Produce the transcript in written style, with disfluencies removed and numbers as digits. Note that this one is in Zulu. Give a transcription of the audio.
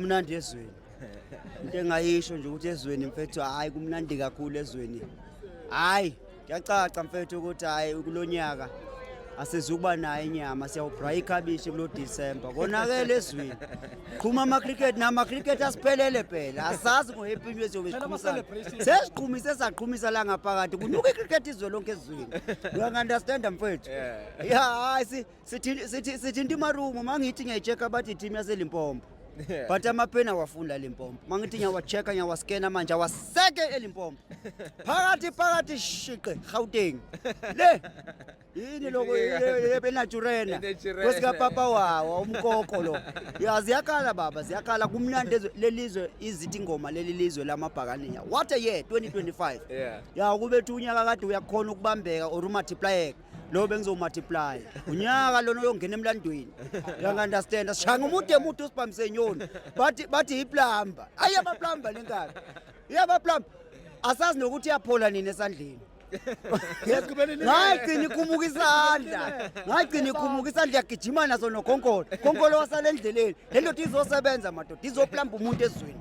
Kumnandi ezweni. Into engayisho nje ukuthi ezweni, mfethu, hayi, kumnandi kakhulu ezweni. Hayi, kuyacaca, mfethu, ukuthi hayi, kulonyaka asizukuba nayo inyama, siyawubraya ikhabishi kulo December. Konakele ezweni. Qhuma ama-cricket nama-cricket asiphelele phela. Asazi ngo-Happy New Year siyobe siqhumisana. Sesiqhumise, saqhumisa la ngaphakathi. Kunuka i-cricket izwe lonke ezweni. Uyangi-understand, mfethu? Yeah. Ya, hayi, sithi into imarumo mangithi ngiyayi-check-a, bathi i-team yaseLimpopo. But amapeni awafuni Limpopo. Mangithi ngiyawa-check-a, ngiyawaskena manje, awaseke eLimpopo. Phakathi phakathi shiqe Gauteng. Le yini lokho eNaturena? ENaturena. Kwesikapapa wawo umkoko lo. Ya, ziyakhala baba, ziyakhala, kumnandi lelizwe, izithi ingoma leli lizwe lamabhakaniya. What a year 2025. Ya, kube unyaka kade uyakhona ukubambeka or u-multiplyeka. Lo bengizo-multiply. Unyaka lona uyongena emlandweni. Uyangi-understand? Sishanga umuntu emude usibambise nyoni. Bathi i-plumber. Ayi, aba-plumber lenkabi. Iyaba-plumber. Asazi nokuthi iyaphola nini esandleni. Ngagcina ikhumuka isandla. Ngagcina ikhumuka isandla, yagijima naso nokhonkolo. Khonkolo wasala endleleni. Le ndoda izosebenza, madoda, izoplamba umuntu ezweni.